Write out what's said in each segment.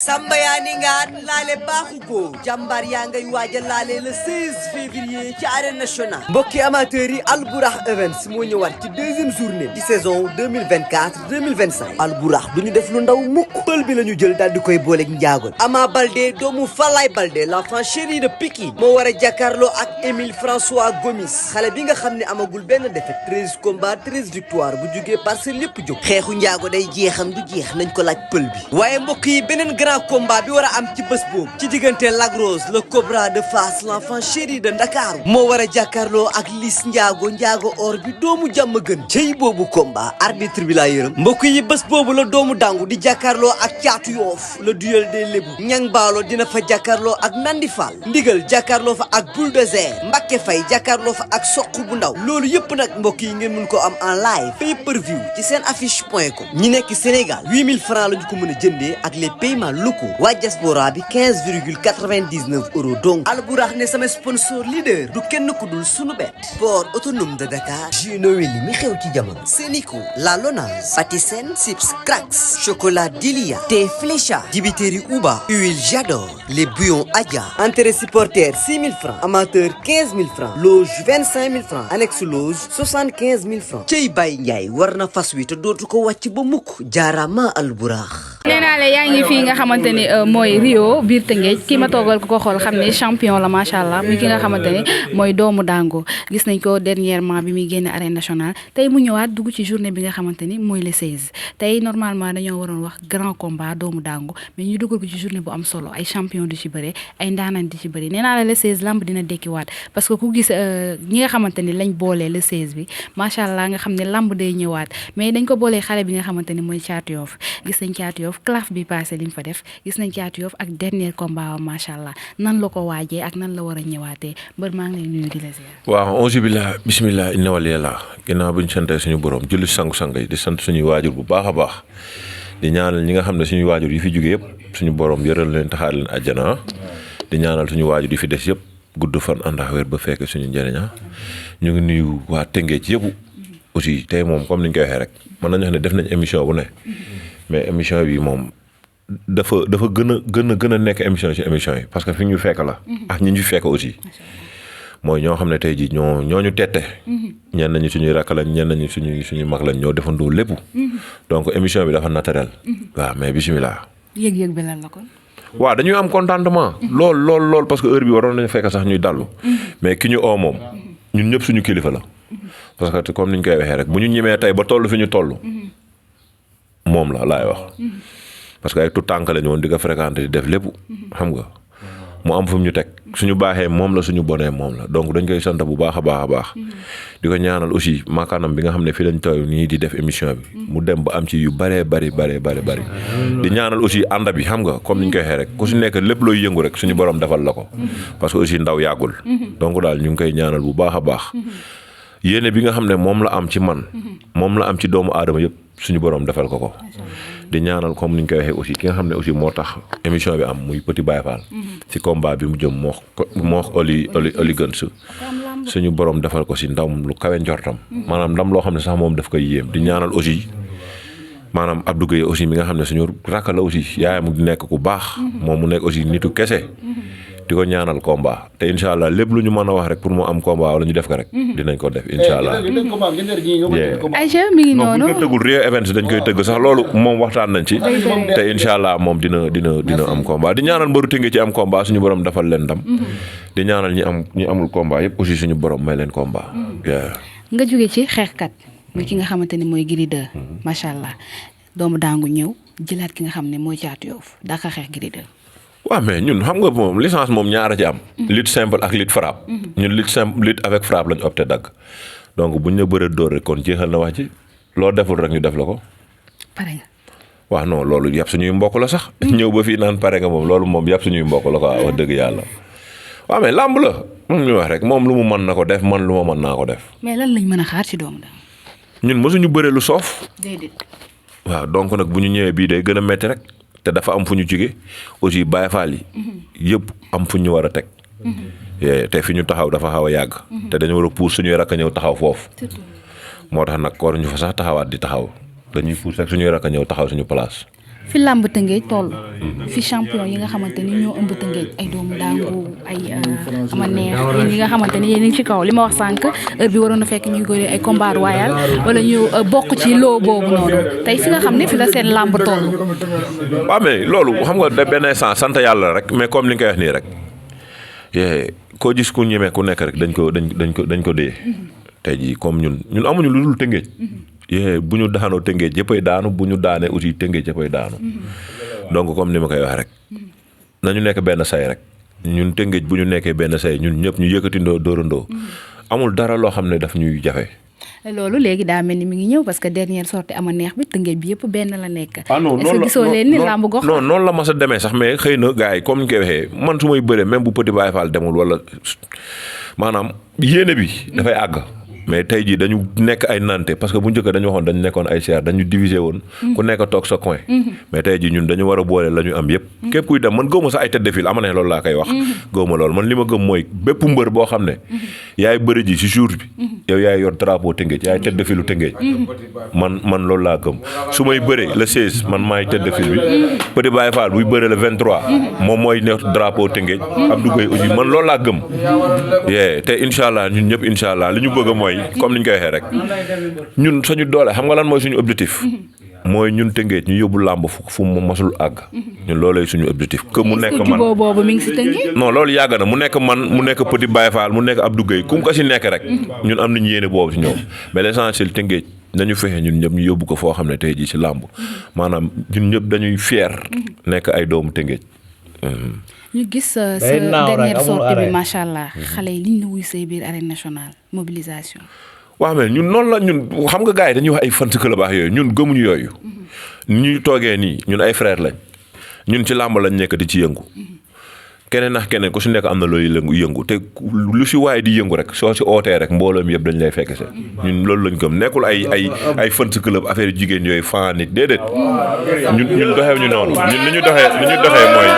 Samba yaa ni ngaan laale baaxu ko jàmbaar yaa ngay waaja laale le 16 février ci arène nationale mbokki amateurs yi Albourakh Events moo ñëwaat ci deuxième journée ci saison 2024-2025 Albourakh du ñu def lu ndaw mukk pël bi la ñu jël daal di koy booleeg njaagoon Ama Baldé doomu Falaye Baldé l'enfant chéri de Pikine moo war a jàkkaarloo ak Émile François Gomis xale bi nga xam ne amagul benn défaite 13 combats 13 victoires bu jugee Parcelles lépp jóg xeexu njaago day jeexam du jeex nañ ko laaj pël bi waaye mbokk yi beneen grand combat bi war a am ci bés boobu ci diggante Lac Rose le Cobra de Fass l'enfant chéri de Ndakaaru moo war a jàkkaarloo ak Liss njaago or bi doomu jàmm gën cey boobu combat arbitre bi laa yërëm mbokk yi bés boobu la doomu dangu di jàkkaarloo ak caatu yoof le duel des lébu ñang baalo dina fa jàkkaarloo ak Nandi Fall ndigal jàkkaarloo fa ak bulldozer Mbacké Faye jàkkaarloo fa ak soq bu ndaw loolu yëpp nag mbokk yi ngeen mun ko am en live pay per view ci seen affiche.com ñi nekk Sénégal 8000 francs lañu ko mën a jëndee ak les paiements locaux waa diaspora bi 15,99 euros donc Albourakh ne sama sponsor leader du kenn ku dul sunu bet port autonome de Dakar jus Noël mi xew ci jamono Sénico La Lonase Patisen Sips Cracks chocolat Dilia thé Flécha dibiteri Uba huile J'adore les bouillons Adja entrée supporter 6000 francs amateur 15000 francs loge 25000 francs annexe loge 75000 francs cey Baye Ndiaye war na fas wi te dootu ko wàcc ba mukk jaarama Albourakh nee naa la yaa ngi fii nga xamante ni mooy Rio biir Tëngéej kii ma toogal ko xool xam ne champion la macha allah muy ki nga xamante ni mooy doomu Dango gis nañ ko dernièrement bi muy génn arène nationale tey mu ñëwaat dugg ci journée bi nga xamante ni mooy le 16 tey normalement dañoo waroon wax grand combat doomu Dango mais ñu dugal ko ci journée bu am solo ay champion di ci bëre ay ndaanaan di ci bëri nee naa la le 16 lamb dina dekkiwaat parce que ku gis ñi nga xamante ni lañ boolee le 16 bi macha allah nga xam ne lamb day ñëwaat mais dañ ko boolee xale bi nga xamante ni mooy Caatu Yoff gis nañ Caatu Yoff claf bi passé liñ fa def gis nañ Caatu Yoff ak dernier combat wa macha allah nan la ko waajee ak nan la war a ñëwaatee mbër maa ngi lay nuyu di la ziar. waaw auzu billah bismillah inna waliyallah ginnaaw bu ñu santee suñu borom julli sangu-sang yi di sant suñuy waajur bu baax a baax di ñaanal ñi nga xam ne suñuy waajur yi fi jóge yëpp suñu borom yëral leen taxaar leen àjjana di ñaanal suñu waajur yi fi des yëpp gudd fan ànd ak wér ba fekk suñu njëriña ñu ngi nuyu waa Tëngéej yëpp aussi tey moom comme ni ñu koy waxee rek mën nañu wax ne def nañ émission bu ne mais émission bi moom dafa gën a nekk émission ci émission yi parce que fi ñu fekk la ak ñi ñu fekk aussi mooy ñoo xam ne tey jii ñoo ñu tette ñenn nañu suñuy rakk lañ ñenn nañu suñuy mag lañ ñoo defandoo lépp donc émission bi dafa naturel waaw mais bisimilah. yëg-yëg bi lan la kon. waaw dañuy am contentement lool parce que heure bi waroon nañu fekk sax ñuy dallu mais ki ñu oo moom ñun ñëpp suñu kilifa la parce que comme ni ñu koy waxee rek bu ñu ñemee tey ba toll fi ñu toll moom la laay wax parce que ay tout tànk lañu woon di ko fréquenté di def lépp xam nga mu am fu mu ñu teg suñu baaxee moom la suñu bonee moom la donc dañ koy sant bu baax a baax di ko ñaanal aussi maakaanam bi nga xam ne fii lañ toll nii di def émission bi mu dem ba am ci yu bëree bëri di ñaanal aussi ànd bi xam nga comme ni ñu koy waxee rek ku si nekk lépp looy yëngu rek suñu borom defal la ko parce que aussi ndaw yàggul donc daal ñu ngi koy ñaanal bu baax a baax yéene bi nga xam ne moom la am ci man moom la am ci doomu aadama yëpp suñu borom defal ko di ñaanal comme ni ñu koy waxee aussi ki nga xam ne aussi moo tax émission bi am muy Petit Baye Fall ci combat bi mu jëm moo oli gëns suñu borom defal ko si ndam lu kawe njortam maanaam ndam loo xam ne sax moom daf koy yéem di ñaanal aussi maanaam Abdou Gueye aussi mi nga xam ne suñu rakk la aussi yaayam di nekk ku baax moom mu nekk aussi nitu kese di ko ñaanal combat te incha allah lépp lu ñu mën a wax rek pour mu am combat wala ñu def ko rek dinañ ko def incha allah. Aïcha mi ngi noonu bu ñu ko tëggul Rio Events dañ koy tëgg sax loolu moom waxtaan nañ ci te incha allah moom dina am combat di ñaanal mbaru Tëngéej ci am combat suñu borom defal leen ndam di ñaanal ñi amul combat yëpp aussi suñu borom may leen combat. nga jóge ci xeexkat muy ki nga xamante ni mooy Gris 2 macha allah doomu Dango ñëw jëlaat ki nga xam ne mooy Caatu Yoff daa ko xeex Gris 2. waaw mais ñun xam nga moom licence moom ñaara ci am. lutte simple ak lutte frappe. ñun lutte avec frappe lañ opté dagg donc buñ la bëree dóor rek kon jeexal na wax ci loo deful rek ñu def la ko. pare nga. waaw non loolu yàpp suñuy mbokk la sax. ñëw ba fii naan pare nga moom loolu moom yàpp suñuy mbokk la ko wax dëgg yàlla. waaw mais làmb la moom ñu wax rek moom lu mu mën na ko def man lu ma mën naa ko def. mais lan lañ mën a xaar ci doomu Dango. ñun mosuñu bëree lu soof. déedéet. waaw donc nag bu ñu ñëwee bii day gën a metti rek. te dafa am fu ñu jóge aussi Baye Fall yi yëpp am fu ñu war a teg te fi ñu taxaw dafa xaw a yàgg te dañu war a puus suñuy rakk ñëw taxaw foofu moo tax nag war ñu fa sax taxawaat di taxaw dañuy puus rek suñuy rakk ñëw taxaw suñu place fi làmb Tëngéej toll fi champion yi nga xamante ni ñoo ëmb Tëngéej ay doomu daangu ay ama neex yéen yi nga xamante ni yéen a ngi ci kaw li ma wax sànq heure bi waroon na fekk ñuy góoree ay combat royal wala ñu bokk ci loo boobu noonu tey fi nga xam ne fi la seen làmb toll. waaw mais loolu xam nga da benn sens sant yàlla rek mais comme li nga koy wax nii rek koo gis ku ñemee ku nekk rek dañ ko dee. tey jii comme ñun amuñu lu dul Tëngéej. bu ñu daanoo Tëngéej yëppay daanu bu ñu daanee aussi Tëngéej yëppay daanu. donc comme ni ma koy wax rek nañu nekk benn say rek ñun Tëngéej bu ñu nekkee benn say ñun ñëpp ñu yëkkatindoo dóorandoo amul dara loo xam ne daf ñuy jafe. loolu léegi daa mel ni mi ngi ñëw parce que dernière sortie ama neex bi Tëngéej bi yëpp benn la nekk. non est-ce que gisoo leen ni làmb gox. non noonu la mas a demee sax mais xëy na gars yi comme ni ñu koy waxee man su may bëree même bu Petit Baye Fall demul wala maanaam yéene bi dafay àgg. mais tey jii dañu nekk ay nante parce que bu njëkk dañu waxoon dañu nekkoon ay seer dañu diviser woon. ku nekk toog sa coin. mais tey jii ñun dañu war a boole la ñu am yëpp. képp kuy dem man gëwma sax ay tête de file ama ne loolu laa koy wax. gëwma loolu man li ma gëm mooy bépp mbër boo xam ne. yaay bëri ji si jour bi. yow yaay yor drapeau Tëngéej yaay tête de file Tëngéej. man loolu laa gëm su may bëree le 16 man maay tête de file bi. Petit Baye Fall buy bëree le 23. moom mooy nekk drapeau Tëngéej. Abdou Gueye aussi man loolu laa gëm. te incha allah ñun ñëpp incha allah li ñu bëgg mooy comme ni ñu koy waxee rek ñun suñu doole xam nga lan mooy suñu objectif mooy ñun Tëngéej ñu yóbbu làmb fu mu masul àgg ñun loolay suñu objectif que mu nekk man boobu mi ngi si Tëngéej non loolu yàgg na mu nekk man mu nekk Petit Baye Fall mu nekk Abdou Gueye ku mu ko si nekk rek ñun am nañu yéene boobu si ñoom mais l'essentiel Tëngéej nañu fexe ñun ñëpp ñu yóbbu ko foo xam ne tey jii si làmb maanaam ñun ñëpp dañuy fier nekk ay doomu Tëngéej. ñu gis sa dernière sortie bi macha allah xale yi liñ la wuy say biir arène nationale mobilisation. waaw mais ñun noonu la ñun xam nga gars yi dañuy wax ay fan club baax yooyu ñun gëmuñu yooyu. ñu toogee nii ñun ay frère lañ ñun ci làmb lañ nekk di ci yëngu. keneen ak keneen ku si nekk am na looy yëngu te lu si waaye di yëngu rek soo si ootee rek mbooloo mi yëpp dañ lay fekk se ñun loolu lañ gëm nekkul ay fan club affaire jigéen yooyu fan nit déedéet ñun doxee ñu noonu ñun ni ñu doxee mooy.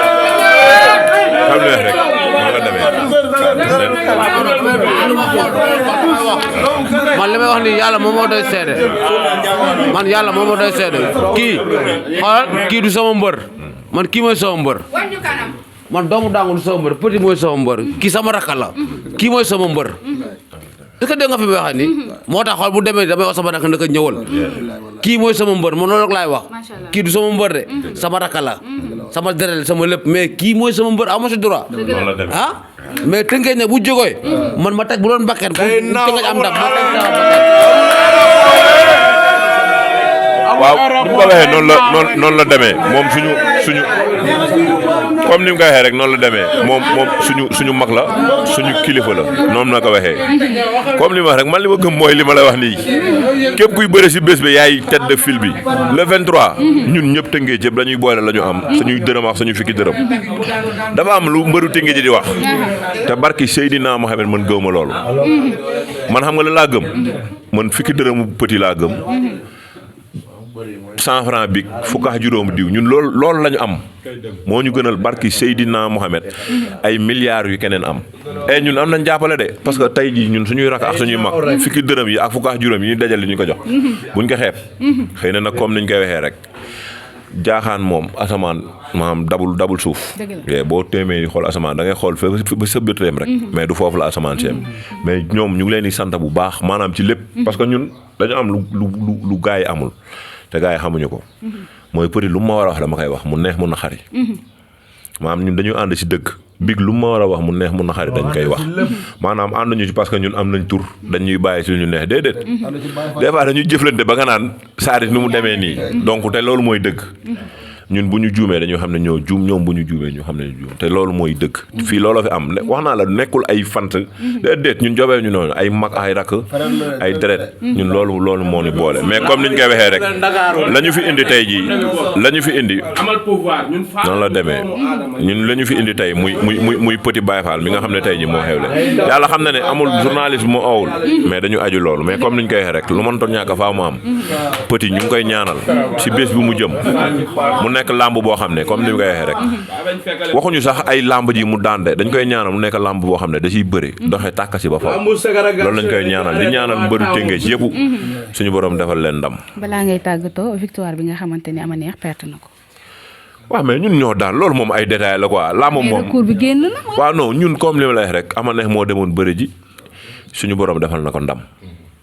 xam ne rek moo la demee man li may wax ni yàlla moom moo doy seede man yàlla moom moo doy seede kii xoolal kii du sama mbër man kii mooy sama mbër man doomu daangu du sama mbër Petit mooy sama mbër kii sama rakk la kii mooy sama mbër est-ce que dégg nga fi may waxee ni moo tax xool bu demee damay wax sama rakk naka ñëwal kii mooy sama mbër man loolu laay wax kii du sama mbër de sama rakk la sama deret sama lépp mais kii mooy sama mbër amu si droit ah mais Tëngéej ne bu jógee man ma teg bu doon bakken bu Tëngéej am ndam waaw bu ko waxee noonu la demee moom suñu comme ni mu ko waxee rek noonu la demee moom suñu mag la suñu kilifa la noonu la ko waxee comme li ma wax rek man li ma gëm mooy li ma lay wax nii képp kuy bëre si bés bi yaay tête de file bi le 23 ñun ñëpp Tëngéej yëpp dañuy boole la ñu am suñuy dërëm ak suñu fikki dërëm dafa am lu mbëru Tëngéej di wax te barki Seydina Mohamed man gëw ma loolu man xam nga la laa gëm man fikki dërëmu Petit laa gëm 100 francs bi fukk ak juróom diw ñun loolu la ñu am moo ñu gënal barki Seydina Mohamed ay milliards yu keneen am ñun am nañ jàppale de parce que tey jii ñun suñuy rak ak suñuy mag fikki dërëm yi ak fukk ak juróom yi ñu dajale ñu ko jox buñ ko xeeb xëy na nag comme niñ koy waxee rek jaaxaan moom asamaan maanaam dabul suuf boo téemee xool asamaan da ngay xool ba sa bëteem rek mais du foofu la asamaan seem mais ñoom ñu ngi leen di sant bu baax maanaam ci lépp parce que ñun dañu am lu gaa yi amul te gaa yi xamuñu ko mooy Petit lu ma war a wax dama koy wax mu neex mu naqari maanaam ñun dañu ànd si dëgg big lu ma war a wax mu neex mu naqari dañ koy wax maanaam ànduñu ci parce que ñun am nañ tur dañuy bàyyi si lu ñu neex déedéet des fois dañuy jëflante ba nga naan saari ni mu demee nii donc te loolu mooy dëgg ñun bu ñu juumee dañoo xam ne ñoo juum ñoom bu ñu juumee ñu xam ne ñu juum te loolu mooy dëgg fii looloo fi am wax naa la nekkul ay fant déedéet ñun jobee ñu noonu ay mag ay rakk ay deret ñun loolu moo ñu boole mais comme niñ koy waxee rek la ñu fi indi tey jii la ñu fi indi noonu la demee ñun la ñu fi indi tey muy Petit Baye Fall mi nga xam ne tey jii moo xewle yàlla xam na ne amul journaliste mu awul mais dañu aju loolu mais comme niñ koy waxee rek lu mëntoon ñàkk faa mu am Petit ñu ngi koy ñaanal si bés bi mu jëm mu nekk làmb boo xam ne comme ni mu koy waxee rek waxuñu sax ay làmb ji mu daan de dañ koy ñaanal mu nekk làmb boo xam ne da ciy bëri doxee tàkkasi ba fa loolu lañ koy ñaanal di ñaanal mbëru Tëngéej yëpp suñu borom defal leen ndam. balaa ngay tàggatoo victoire bi nga xamante ni ama neex perte na ko. waaw mais ñun ñoo daan loolu moom ay détails la quoi làmb moom recours bi génn na. waaw non ñun comme li ma lay wax rek ama neex moo demoon bëri ji suñu borom defal na ko ndam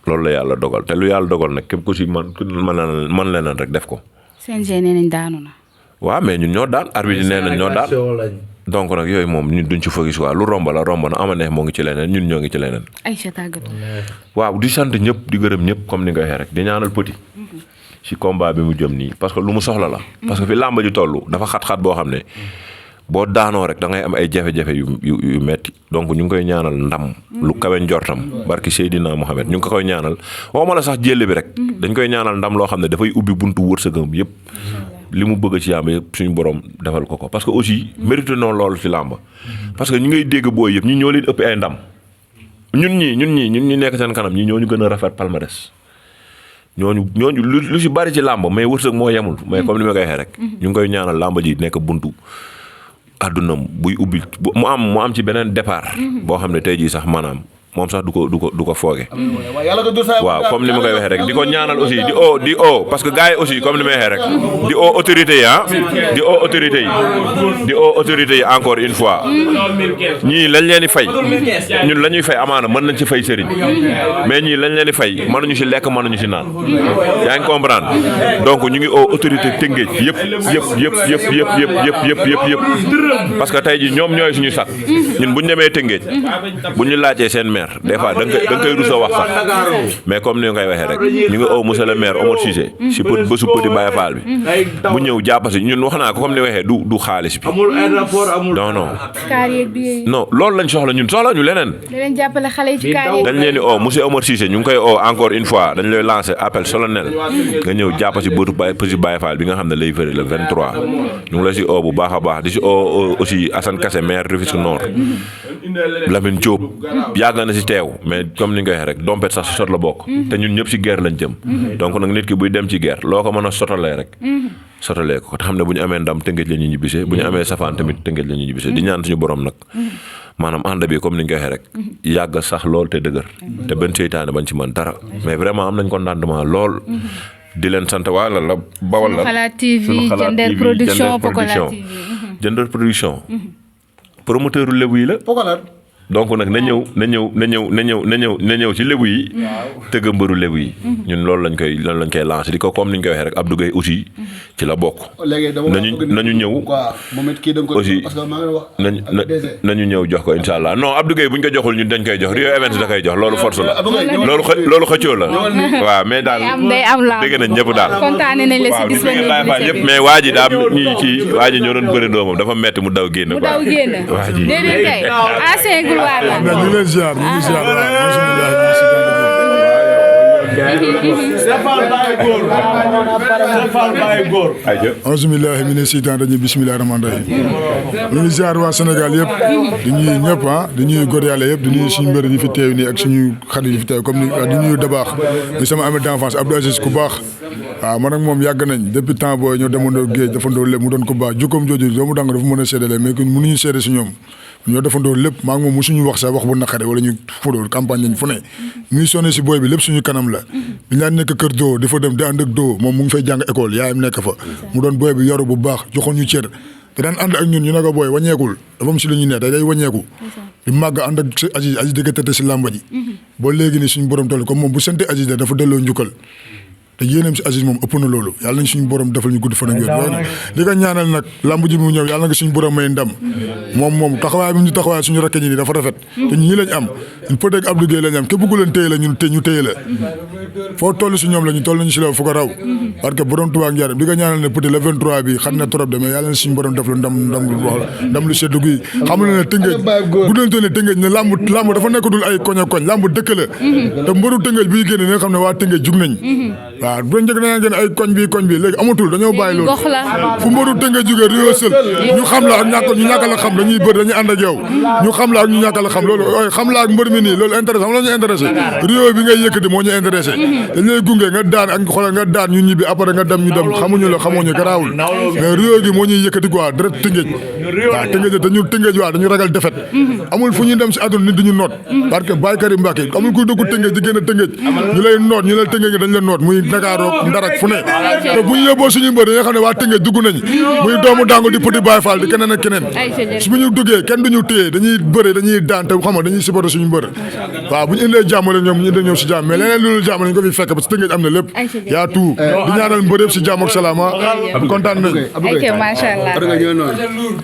loolu la yàlla dogal te lu yàlla dogal nag képp ku si man leneen rek def ko. CNG nee nañ daanu na. waaw mais ñun ñoo daan arbitre nee nañ ñoo daan donc nag yooyu moom ñun duñ ci focus quoi lu romb la romb na ama neex moo ngi ci leneen ñun ñoo ngi ci leneen. Aïcha tàggatu. waaw di sant ñëpp di gërëm ñëpp comme ni nga waxee rek di ñaanal petit. ci combat bi mu jëm nii parce que lu mu soxla la. parce que fi làmba ji toll dafa xat-xat boo xam ne boo daanoo rek da ngay am ay jafe-jafe yu metti donc ñu ngi koy ñaanal ndam. lu kawe njortam. barki Seydina Mohamed ñu ngi ko koy ñaanal waxuma la sax jëlle bi rek. dañ koy ñaanal ndam loo xam ne dafay ubbi buntu wërsëgam yëpp. li mu bëgg ci làmb yëpp suñu borom defal ko parce que aussi mérite non loolu ci làmb parce que ñu ngay dégg booy yëpp ñi ñoo leen ëpp ay ndam ñun ñi nekk seen kanam ñi ñoo ñu gën a rafet palmarès. ñooñu lu ci bari ci làmb mais wërsëg moo yemul mais comme ni ma koy waxee rek. ñu ngi koy ñaanal làmb ji nekk buntu àddunam buy ubbi mu am ci beneen départ. boo xam ne tey jii sax maanaam moom sax du ko fooge. waaw comme ni ma koy waxee rek di ko ñaanal aussi di o parce que gars yi aussi comme ni ma waxee rek di o autorités yi di o autorités yi encore une fois ñii lañ leen di fay ñun la ñuy fay amaana mën nañ ci fay sëriñ mais ñii lañ leen di fay mënuñu ci lekk mënuñu ci naan yaa ngi comprendre donc ñu ngi o autorité Tëngéej yëpp parce que tey ji ñoom ñooy suñu sax ñun bu ñu demee Tëngéej bu ñu laajee seen maire des fois da nga koy rusa wax sax mais comme ni nga koy waxee rek ñu ngi oo monsieur le maire Omar Cissé si bésu Petit Baye Fall bi bu ñëw jàpp si ñun wax naa ko comme ni waxee du xaalis bi non loolu lañ soxla ñun soxla ñu leneen dañ leen di oo monsieur Omar Cissé ñu ngi koy oo encore une fois dañ lay lancer appel solennel nga ñëw jàpp si bésu Petit Baye Fall bi nga xam ne lay fëri le 23 ñu ngi la si oo bu baax a baax di si oo aussi Assane Kassé maire Rufisque Nord Lamine Diop yàgg na si teew mais comme ni nga waxee rek dompet sax si sot la bokk te ñun ñëpp si guerre lañ jëm donc nag nit ki buy dem ci guerre loo ko mën a sotalee rek sotalee ko te xam ne bu ñu amee ndam Tëngéej la ñuy ñibbisee bu ñu amee safaan tamit Tëngéej la ñuy ñibbisee di ñaan suñu borom nag maanaam ànd bi comme ni nga waxee rek yàgg sax lool te dëgër te benn seytaane bañ ci mën dara mais vraiment am nañ contentement lool di leen sant waa la bawal la Xalaat TV Jëndër Production Pokola TV Jëndër Production promoteur u Lebu yi la donc nag na ñëw ci Lebu yi tëgg mbëru Lebu yi ñun loolu lañ koy lancé di ko comme ni ñu koy waxee rek Abdou Gueye aussi ci la bokk nañu ñëw aussi nañu ñëw jox ko insha allah non Abdou Gueye bu ñu ko joxul ñun dañ koy jox Rio Events da koy jox loolu force la loolu xëccoo la waaw mais daal dégg nañ ñëpp daal kontaane nañ la si disponibilité yëpp mais waa ji daa ñi ci waa ji ñoo doon bëri doomam dafa metti mu daw génn waa ji déedéet kay ñu ngi leen ziar auzubillahi mina seytaani rajiim bismillahi rahmaani rahiim ñu ngi ziar waa Sénégal yëpp di ñuy ñëpp di ñuy góor yàlla yëpp di ñuy suñu mbër yi fi teew nii ak suñu xarit yi fi teew comme ni di ñuy dabaax ni sama ami d'enfance Abdou Aziz ku baax waaw man ak moom yàgg nañ depuis temps booy ñoo demandoo géej defandoo lépp mu doon ko baax jukkoom jooju doomu dàng dafa mën a séddale mais que mënuñu séddale si ñoom ñoo defandoo lépp maa ngi moom mosuñu wax sax wax bu naqare wala ñu fóodoo campagne lañ fu ne ñu ngi sonné si booy bi lépp suñu kanam la bi ñu daan nekk kër doo di fa dem di ànd ak doo moom mu ngi fay jàng école yaayam nekk fa mu doon booy bi yaru bu baax joxoon ñu cër te daan ànd ak ñun ñu ne ko booy wàññeekul dafa am si lu ñu ne day wàññeeku di màgg ànd ak si Aziz di ko tete si làmba ji boo léegi ni suñu borom toll comme moom bu sante Aziz dafa delloo njukkal te yéenam si Aziz moom ëpp na loolu yàlla nañ suñu borom defal ñu gudd fan ak wér li ko ñaanal nag lamb ji mu ñëw yàlla na ko suñu borom may ndam moom taxawaay bi ñu taxawaay suñu rakk ñi nii dafa rafet te ñii lañ am peut-être Abdou Gueye lañ am képp ku leen téye la ñu téye la foo toll si ñoom la ñu toll nañu si la fu ko raw parce que borom tubaab njaar di ko ñaanal ne peut-être le 23 bi xam na trop de mais yàlla na suñu borom def la ndam lu seddu gi xam na ne Tëngéej bu doonte ne Tëngéej ne lamb dafa nekkatul ay koñ ak koñ lamb dëkk la te mbaru Tëngéej bii génne nga xam ne waa Tëngéej jug nañ waaw bu njëkk da ngeen ay koñ bi léegi amatul dañoo bàyyi loolu fu mbaru Tëngéej jógee Rio Seul ñu xam la ak ñu ñàkk la xam dañuy bëri dañuy ànd ak yow ñu xam la ak ñu ñàkk la xam loolu xam la ak mbër mi nii loolu intéressé xam la ñu intéressé Rio bi ngay yëkkati moo ñu intéressé dañ lay gunge nga daan ak xoolal nga daan ñu ñibbi après nga dem ñu dem xamuñu la xamuñu garaawul mais Rio gi moo ñuy yëkkati quoi direct Tëngéej waaw Tëngéej te ñu Tëngéej waaw dañu ragal defet amul fu ñuy dem si àdduna nit duñu noot parce que Baye Karim Mbacké amul kuy dugg Tëngéej di génn Tëngéej ñu lay noot ñu lay Tëngéej dañ la noot muy Dakar ak Ndar ak fu ne te bu ñu yóbboo suñu mbër dañoo xam ne waa Tëngéej dugg nañ muy doomu dangu di Petit Baye Fall di keneen ak keneen su ñu duggee kenn duñu téye dañuy bëre dañuy daan te xam nga dañuy supporter suñu mbër waaw bu ñu indee jàmm leen ñoom ñu indee ñoom si jàmm mais leneen loolu jàmm lañ ko fi fekk parce que Tëngéej am na lépp yaa tout di ñaanal mbër yëpp si jàmm ak salaama kontaan nañ macha allah